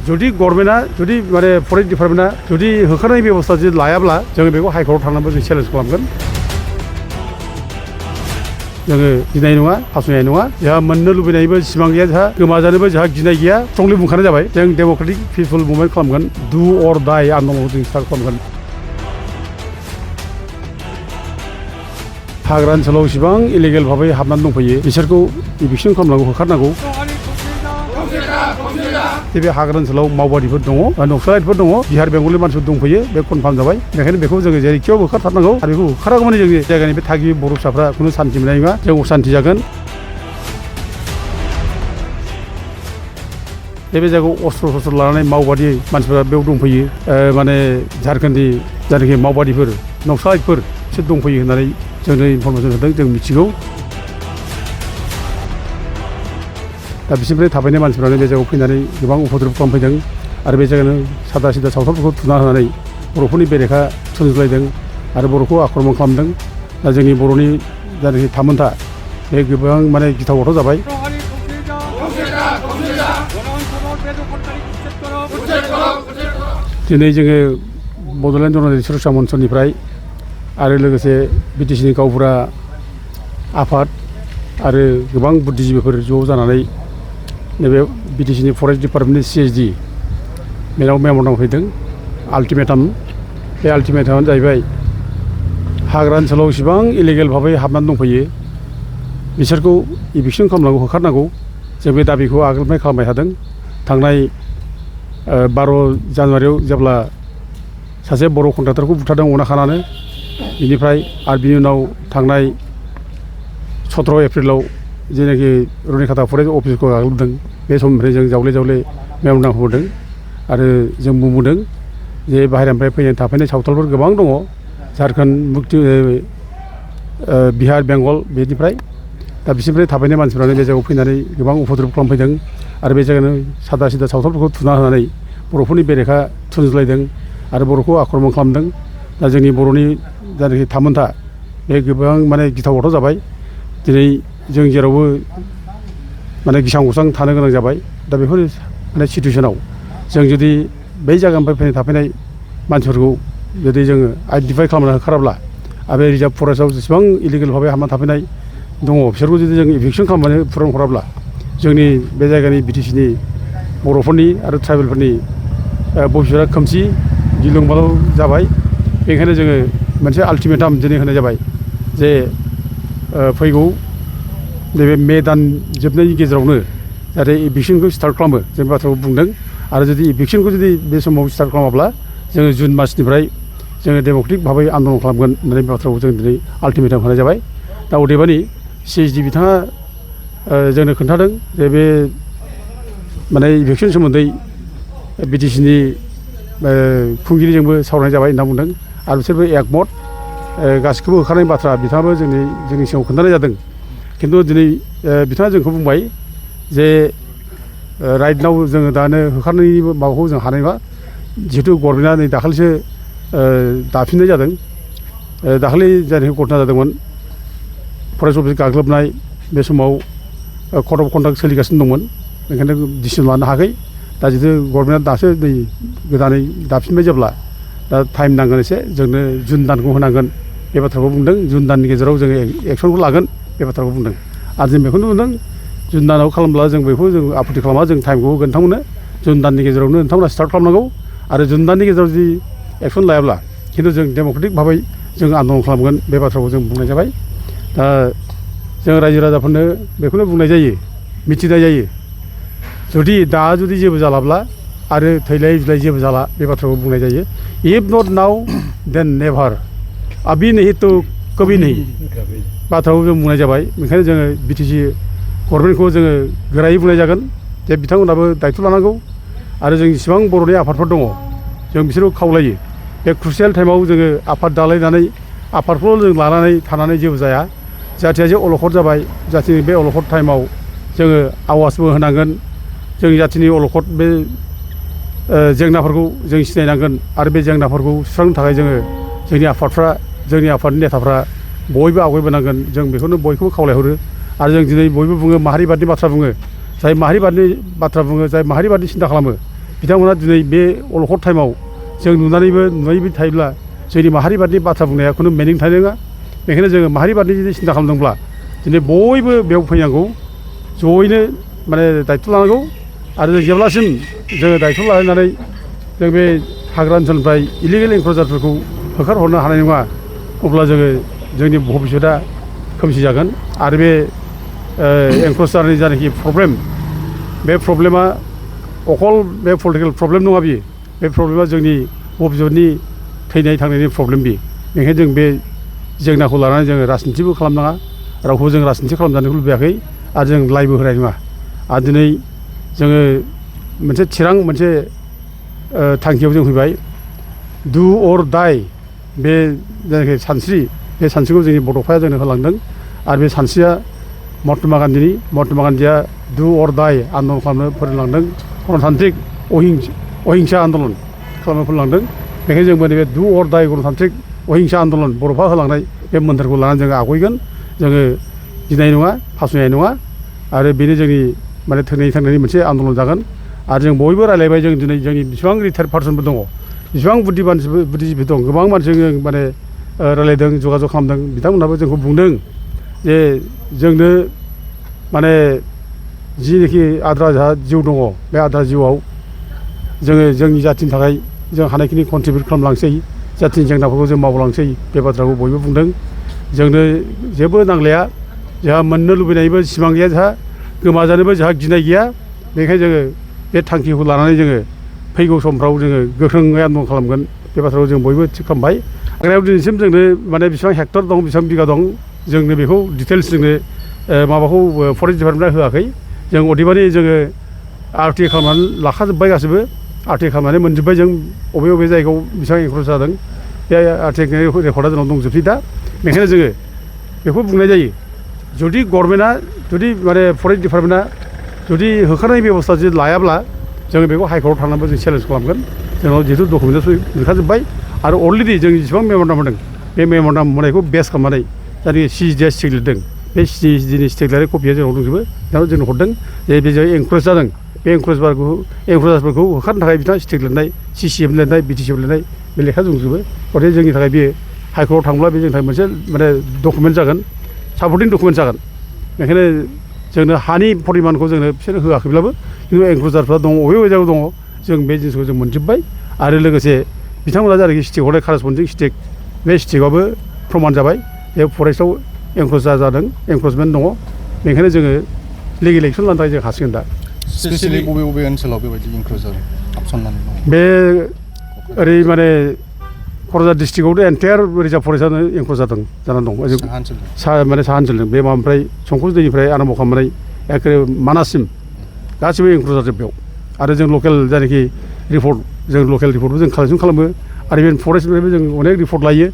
जुदि गभर्नमेन्टआ जुदि माने फरेस्ट डिपार्टमेन्टआ जुदि होखारनायनि बेबस्था जुदि लायाब्ला जोङो बेखौ हाइकर्टआव थांनानैबो जों चेलेन्ज खालामगोन जोङो गिनाय नङा फासयनाय नङा जोंहा मोननो लुबैनायबो सिमां गैया जोंहा गोमाजानोबो जोंहा गिनाय गैया स्ट्रंलि बुंखानाय जाबाय जों डेम'क्रेटिक पिपल मुभमेन्ट खालामगोन डु अर डाइ आन्दलनखौ जों स्टार्ट खालामगोन हाग्रा ओनसोलाव इसिबां इलिगेल भाबै हाबनानै दंफैयो बिसोरखौ इभिक्सन खालामनांगौ होखारनांगौ बे हाग्रा ओनसोलाव मावबादिफोर दङ नक्सालाइटफोर दङ बिहार बेंगलनि मानसिफोर दंफैयो बे कनफार्म जाबाय बेखायनो बेखौ जोङो जेरैखियाव होखारथारनांगौ आरो बेखौ होखारागौमानि जोंनि जायगानि बे थागिबि बर' फिसाफ्रा खुनु सान्थि मोननाय नङा जों असान्थि जागोन बे जायगायाव अस्त्र लानानै मावबादि मानसिफोरा बेयाव दंफैयो माने झारखन्डनि जायनाखि मावबादिफोर नक्सालाइटफोर बिसोर दंफैयो होननानै जोंनो इनफरमेसन होदों जों मिथिगौ दा बिसोरनिफ्राय थाफैनाय मानसिफ्रानो बे जायगायाव फैनानै गोबां उपद्रब खालामफैदों आरो बे जायगायावनो सादा सिदा सावथालफोरखौ थुना होनानै बर'फोरनि बेरेखा सोमजिलायदों आरो बर'खौ आक्रमन खालामदों दा जोंनि बर'नि जायनाखि थामोनथा बे गोबां माने गिथाव जाबाय दिनै जोङो बड'लेण्ड जनजाति सुरक्षा मन्चनिफ्राय आरो लोगोसे बिटिसिनि गावबुरा आफाद आरो गोबां बुद्धिजिबिफोर ज' जानानै नैबे बिटिसिनि फरेस्ट डिपार्टमेन्टनि CSD बेनाव मेम'रेन्डाम फैदों आल्टिमेटाम बे आल्टिमेटामानो जाहैबाय हाग्रा ओनसोलाव इसिबां इलिगेल भाबै हाबनानै दंफैयो बिसोरखौ इभिक्सन खालामनांगौ होखारनांगौ जों बे दाबिखौ आगोलनिफ्राय खालामबाय थादों थांनाय 12 जानुवारियाव जेब्ला सासे बर' कन्ट्राक्टरखौ बुथारदों अनाखानानो बिनिफ्राय आरो बिनि उनाव थांनाय 17 एप्रिलाव जेनाखि रुनिखाता फरेस्ट अफिसखौ गाग्लोबदों बे समनिफ्राय जों जावले मेम'रेन्डाम होदों आरो जों बुंबोदों जे बाहेरानिफ्राय फैनाय थाफैनाय सावथालफोर गोबां दङ झारखन्ड मुक्ति बिहार बेंगल बेनिफ्राय दा बिसोरनिफ्राय थाफैनाय मानसिफ्रानो बे जायगायाव फैनानै गोबां उपद्रब खालामफैदों आरो बे जायगायावनो सादा सिदा सावथालफोरखौ थुना होनानै बर'फोरनि बेरेखा सोमजिलायदों आरो बर'खौ आक्रमन खालामदों दा जोंनि बर'नि जायनाखि थामोनथा बे गोबां माने गिथाव जाबाय दिनै जों जेरावबो माने गिसां गसां थानो गोनां जाबाय दा बेफोर माने सिटुवेसनाव जों जुदि बै जायगानिफ्राय थाफैनाय मानसिफोरखौ जुदि जोङो आइडेन्टिफाइ खालामना होखाराब्ला आरो रिजार्भ फरेस्टआव जेसेबां इलिगेल भाबै हाबना थाफैनाय दङ बिसोरखौ जुदि जों इभिक्सन खालामनानै फुरन हराब्ला जोंनि बे जायगानि बिटिसिनि बर'फोरनि आरो ट्राइबेलफोरनि भबिष्यतआ खोमसि गिलुं बालु जाबाय बेनिखायनो जोङो मोनसे आल्टिमेटाम दिनै होनाय जाबाय जे फैगौ नैबे मे दान जोबनायनि गेजेरावनो जाहाथे इभिक्सनखौ स्टार्ट खालामो जों बाथ्राखौ बुंदों आरो जुदि इभिक्सनखौ जुदि बे समाव स्टार्ट खालामाब्ला जोङो जुन मासनिफ्राय जोङो डेम'क्रेटिक भाबै आन्दलन खालामगोन होननानै बाथ्राखौ जों दिनै आल्टिमेटाम होनाय जाबाय दा अदेबानि CSD बिथाङा जोंनो खोन्थादों जे बे माने इभिक्सन सोमोन्दै बिटिसिनि खुंगिरिजोंबो सावरायनाय जाबाय होनना बुंदों आरो बिसोरबो एकमत गासिखौबो होखारनायनि बाथ्रा बिथाङाबो जोंनि सिगाङाव खोन्थानाय जादों खिन्थु दिनै बिथाङा जोंखौ बुंबाय जे राइट नाव जोङो दानो होखारनायनि माबाखौ जों हानाय नङा जिहेतु गभर्नमेन्टआ नै दाखालिसो दाफिननाय जादों दाखालि जायनाखि घटना जादोंमोन फरेस्ट अफिस गाग्लोबनाय बे समाव कड अफ कन्डाक्ट सोलिगासिनो दंमोन बेनिखायनो डिसिसन लानो हायाखै दा जिहेतु गभर्नमेन्टआ दासो नै गोदानै दाफिनबाय जेब्ला दा टाइम नांगोन एसे जोंनो जुन दानखौ होनांगोन बे बाथ्राखौ बुंदों जुन दाननि गेजेराव जोङो एक्सनखौ लागोन बे बाथ्राखौ बुंदों आरो जों बेखौनो बुंदों जुन दानाव खालामब्ला जों बेखौ जों आपत्ति खालामा जों टाइमखौ होगोन नोंथांमोननो जुन दाननि गेजेरावनो नोंथांमोना स्टार्ट खालामनांगौ आरो जुन दाननि गेजेराव जुदि एक्सन लायाब्ला खिन्थु जों डेम'क्रेटिक भाबै जों आन्दलन खालामगोन बे बाथ्राखौ जों बुंनाय जाबाय दा जों रायजो राजाफोरनो बेखौनो बुंनाय जायो मिथिनाय जायो जुदि जेबो जालाब्ला आरो थैलाय बिलाय जेबो जाला बे बाथ्राखौ बुंनाय जायो इफ नट नाउ देन नेभार अभी नहीं तो कभी नहीं बाथ्राखौ जों बुंनाय जाबाय बेनिखायनो जोङो बिटिसि गभर्नमेन्टखौ जोङो गोरायै बुंनाय जागोन जे बिथांमोनहाबो दायथ' लानांगौ आरो जों जेसेबां बर'नि आफादफोर दङ जों बिसोरखौ खावलायो बे क्रुसियेल टाइमाव जोङो आफाद दालायनानै आफादखौल' जों लानानै थानानै जेबो जाया जाथिया जे अलखद जाबाय जाथिनि बे अलखद टाइमाव जोङो आवाजबो होनांगोन जोंनि जाथिनि अलखद बे जेंनाफोरखौ जों सिनायनांगोन आरो बे जेंनाफोरखौ सुस्रांनो थाखाय जोंनि आफादनि नेताफ्रा बयबो आवगायबोनांगोन जों बेखौनो बयखौबो खावलायहरो आरो जों दिनै बयबो बुङो माहारिबादनि बाथ्रा बुङो जाय माहारिबादनि सिन्था खालामो बिथांमोना दिनै बे अलखद टाइमाव जों नुनायबो थायोब्ला जोंनि माहारिबादनि बाथ्रा बुंनाया खुनु मिनिं थानाय नङा बेखायनो जोङो माहारिबादनि जुदि सिन्था खालामदोंब्ला दिनै बयबो बेयाव फैनांगौ जयैनो माने दायथ' लानांगौ आरो जों जेब्लासिम जोङो दायथ' लानानै जों बे हाग्रा ओनसोलनिफ्राय इलिगेल एनक्ल'जारफोरखौ होखारहरनो हानाय नङा अब्ला जोङो जोंनि भबिष्यतआ खोमसि जागोन आरो बे एनक्ल'जारनि जानाखि प्रब्लेम बे प्रब्लेमा अकल बे पलिटिकेल प्रब्लेम नङा बियो बे प्रब्लेमा जोंनि भबिष्यतनि थैनाय थांनायनि प्रब्लेम बियो बेनिखायनो जों बे जेंनाखौ लानानै जोङो राजनितिबो खालामनाङा रावखौबो जों राजनिति खालामजानोखौ लुबैयाखै आरो जों लाइबो होनाय नङा आरो दिनै जोङो मोनसे थांखियाव जों फैबाय डु अर डाइ बे जायनाखि सानस्रि बे सानस्रिखौ जोंनि बड'फाया जोंनो होलांदों आरो बे सानस्रिया महात्मा गान्धीया डु अर डाइ आन्दलन खालामनो फोरोंलांदों गणतान्त्रिक अहिंसा आन्दलन खालामनो फोरोंलांदों बेखायनो जोंबो नैबे डु अर डाइ गणतान्त्रिक अहिंसा आन्दलन बर'फा होलांनाय बे मोन्थोरखौ लानानै जोङो आवगायगोन जोङो गिनाय नङा फासयनाय नङा आरो बेनो जोंनि माने थैनाय थांनायनि मोनसे आन्दलन जागोन आरो जों बयबो रायलायबाय जों दिनै जोंनि बेसेबां रिटायार्ड पार्सनफोर दङ बेसेबां बुद्धिजिबि दं गोबां मानसिजों माने रायलायदों जगाजग खालामदों बिथांमोनहाबो जोंखौ बुंदों जे जोंनो माने जिनोखि आद्रा जिउ दङ बे आद्रा जिउआव जोङो जोंनि जाथिनि थाखाय जों हानायखिनि कन्ट्रिबिउट खालामलांसै जाथिनि जेंनाफोरखौ जों मावलांसै बे बाथ्राखौ बयबो बुंदों जोंनो जेबो नांलाया जोंहा मोननो लुबैनायबो सिमां गैया जोंहा गोमाजानोबो जोंहा गिनाय गैया बेनिखायनो जोङो बे थांखिखौ लानानै जोङो फैगौ समफ्राव जोङो गोख्रोङै आन्दलन खालामगोन बे बाथ्राखौ जों बयबो थिग खालामबाय हाग्रायाव दिनैसिम जोंनो माने बेसेबां हेक्टर दं बेसेबां बिगा दं जोंनो बेखौ डिटेल्स जोंनो माबाखौ फरेस्ट डिपार्टमेन्टआ होआखै जों अदेबानि जोङो आरटिए खालामनानै लाखाजोब्बाय गासैबो आरटिए खालामनानै मोनजोब्बाय जों बबे जायगायाव बेसेबां एनक्ल'ज जादों बे आरटिए रेकर्डआ जोंनाव दंजोबसै दा बेनिखायनो जोङो बेखौ बुंनाय जायो जुदि गभर्नमेन्टआ जुदि माने फरेस्ट डिपार्टमेन्टआ जुदि होखारनाय बेबस्था जुदि लायाब्ला जोङो बेखौ हाइकर्टआव थांनानैबो जों चेलेन्ज खालामगोन जोंनाव जिहेतु डकुमेन्टआ लिरखाजोब्बाय आरो अलरेडि जों जेसेबां मेम'रेन्डाम होदों बे मेम'रेन्डाम होनायखौ बेस खालामनानै जायनाखि सिजिआ स्टेक लिरदों बे सिजिनि स्टेक लिरनाय कपिया जोंनाव दंजोबो बिथाङा जोंनो हरदों जे बे जों एनक्ल'ज जादों बे एनक्ल'जारफोरखौ होखारनो थाखाय बिथाङा स्टेक लिरनाय सिसिएफ लिरनाय बिटिसिएफ लिरनाय बे लेखा दंजोबो गथिखे जोंनि थाखाय बे हाइकर्टआव थांब्ला बे जोंनि थाखाय मोनसे माने डकुमेन्ट जागोन सापर्टिं डकुमेन्ट जागोन बेखायनो जोंनो हानि परिमानखौ जोंनो बिसोर होआखैब्लाबो खिन्थु एनक्ल'जारफ्रा दङ बबे जायगायाव दङ जों बे जिनिसखौ जों मोनजोब्बाय आरो लोगोसे बिथांमोना जायनाखि स्टेक हरनाय कारेसपन्डिं स्टेक बे स्टेकआबो प्रमान जाबाय जे फरेस्टआव एनक्ल'जार जादों एनक्ल'जमेन्ट दङ बेनिखायनो जोङो लिगेल एक्सन लानो थाखाय जों हासिगोन दा स्पेसियेलि बबे ओनसोलाव बेबायदि एनक्ल'जार हाबसननानै दङ बे ओरै माने क'क्राझार डिस्ट्रिक्टआवथ' एन्टायार रिजार्भ फरेस्टआनो एनक्ल'ज जादों जानानै दं माने साहा ओनसोलजों बे माबानिफ्राय संकस दैनिफ्राय आराम्भ खालामनानै एखे मानाससिम गासिबो एनक्ल'ज जाजोब बेयाव आरो जों लकेल जायनाखि रिपर्ट जों लकेल रिपर्टबो जों कालेक्सन खालामो आरो बे फरेस्टनिफ्रायबो जों अनेक रिपर्ट लायो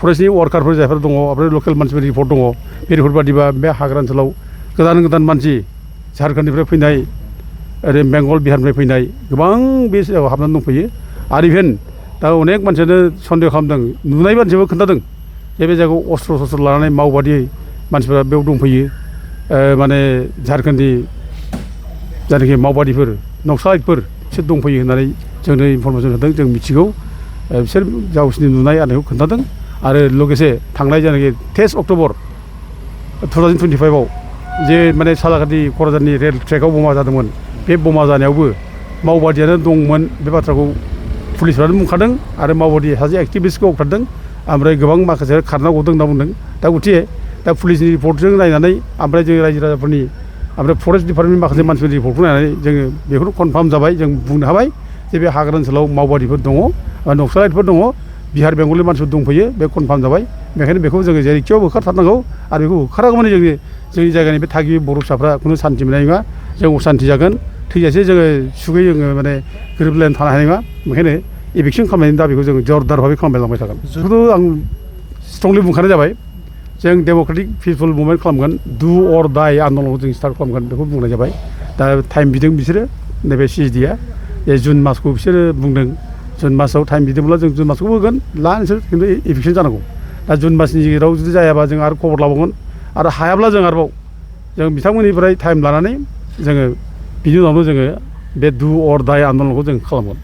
फरेस्टनि वार्कारफोर जायफोर दङ ओमफ्राय लकेल मानसिफोरनि रिपर्ट दङ बे रिपर्ट बादिबा बे हाग्रा ओनसोलाव गोदान मानसि झारखन्डनिफ्राय फैनाय ओरै बेंगल बिहारनिफ्राय फैनाय गोबां बे जायगायाव हाबनानै दंफैयो आरो इभेन दा अनेक मानसियानो सन्देह खालामदों नुनाय मानसियाबो खोन्थादों जे बे जायगायाव अस्त्र लानानै मावबादि मानसिफोरा बेयाव दंफैयो माने झारखन्डनि जायनाखि मावबादिफोर नक्सालाइटफोर बिसोर दंफैयो होननानै जोंनो इनफरमेसन होदों जों मिथिगौ बिसोर गावसिनि नुनाय आरो खोन्थादों आरो लोगोसे थांनाय जायनाखि 23 अक्ट'बर 2025आव जे माने सालाकाटि क'क्राझारनि रेल ट्रेकआव बमा जादोंमोन बे बमा जानायावबो मावबादियानो दंमोन बे बाथ्राखौ पुलिसफ्रानो बुंखादों आरो मावबादि सासे एक्टिभिस्टखौ होबथारदों ओमफ्राय गोबां माखासे खारना गदों होनना बुंदों दा गथिखे दा पुलिसनि रिपर्टजों नायनानै ओमफ्राय जों रायजो राजाफोरनि ओमफ्राय फरेस्ट डिपार्टमेन्टनि माखासे मानसिफोरनि रिपर्टखौ नायनानै जोङो बेखौनो कनफार्म जाबाय जों बुंनो हाबाय जे बे हाग्रा ओनसोलाव मावबादिफोर दङ नक्सालाइटफोर दङ बिहार बेंगलनि मानसिफोर दंफैयो बे कनफार्म जाबाय बेखायनो बेखौ जोङो जेरैखियाव होखारथारनांगौ आरो बेखौ होखारागौमानि जोंनि जायगानि बे थागिबि बर' फिसाफ्रा खुनु सान्थि मोननाय नङा जों असान्थि जागोन थैजासे जोङो सुखै जोङो माने गोरोबलायनानै थानो हानाय नङा बेखायनो इभिकसन खालामनायनि दाबिखौ जों जरदार भाबै खालामलांबाय थागोन बेखौथ' आं स्ट्रंलि बुंखानाय जाबाय जों डेम'क्रेटिक पिपल मुभमेन्ट खालामगोन डु अर डाइ आन्दलनखौ जों स्टार्ट खालामगोन बेखौ बुंनाय जाबाय दा टाइम बिदों बिसोरो नैबे सिजिडिआ जे जुन मासखौ बिसोरो बुंदों जुन मासाव टाइम बिदोंब्ला जों जुन मासखौबो होगोन नोंसोर खिन्थु इभिकसन जानांगौ दा जुन मासनि गेजेराव जुदि जायाबा जों आरो खबर लाबावगोन आरो हायाब्ला जों आरोबाव जों बिथांमोननिफ्राय टाइम लानानै जोङो बिनि उनावनो जोङो बे दु अर दाय आन्दलनखौ जों खालामगोन